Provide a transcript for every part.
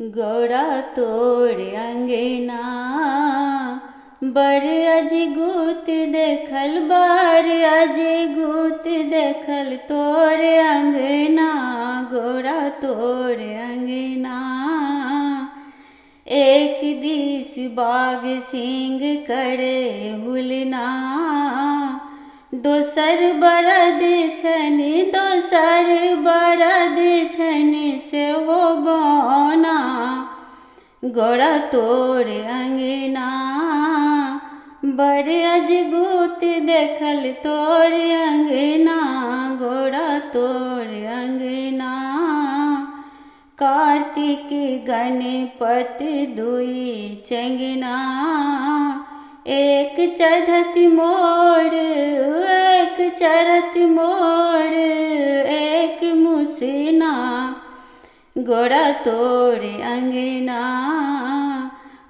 गौरा तोर अंगना बड़ अजगूत देखल, बड़ अजगूत देखल तोर अंगना, गौरा तोर अंगना। एक दिस बाघ सिंह करे हुलना, दोसर बरद छनि, दोसर बरद छनि सेहो बौना, गौरा तोर अंगना। बड़ अजगूत देखल तोर अंगना, गौरा तोर अंगना। कार्तिक गणपति दुई चंगना, एक चढ़त मोर, एक चढ़त मोर, एक मुसना, गौरा तोर अंगना।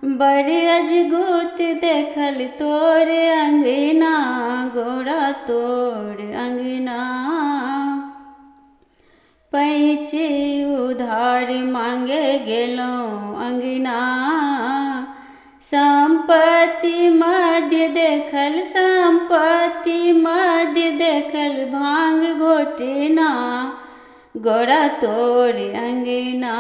बड़ अजगूत देखल तोर अंगना, गौरा तोर अंगना। पैंच उधार मांगे गेलहुँ अंगना, संपत्ति मध्य देखल, संपत्ति मध्य देखल भांग घोटना, गौरा तोर अंगना।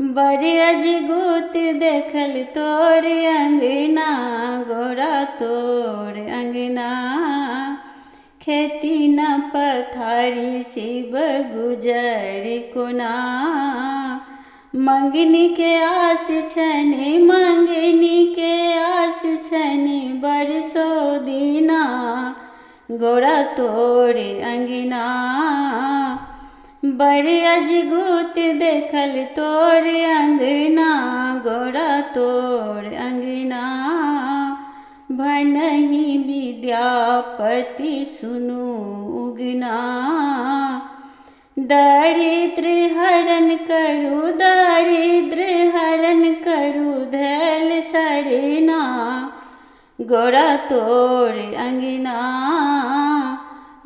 बड़ अजगूत देखल तोर अंगना, गौरा तोर अंगना। खेती न पथारी शिव गुजर कोना, मंगनी के आस छनि, मंगनी के आस छनि बरसो दिना, गौरा तोर अंगना। बड़ अजगूत देखल तोर अंगना, गौरा तोर अंगना। भनहि विद्यापति सुनु उगना, दारिद्र हरण करू, दारिद्र हरण करू धैल सरना, गौरा तोर अंगना।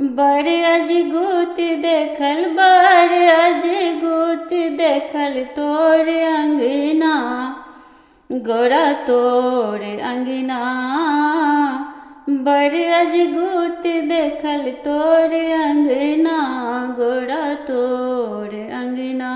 बड़ अजगूत देखल, बड़ अजगूत देखल तोर अंगना, गौरा तोर अंगना। बड़ अजगूत देखल तोर अंगना, गौरा तोर अंगना।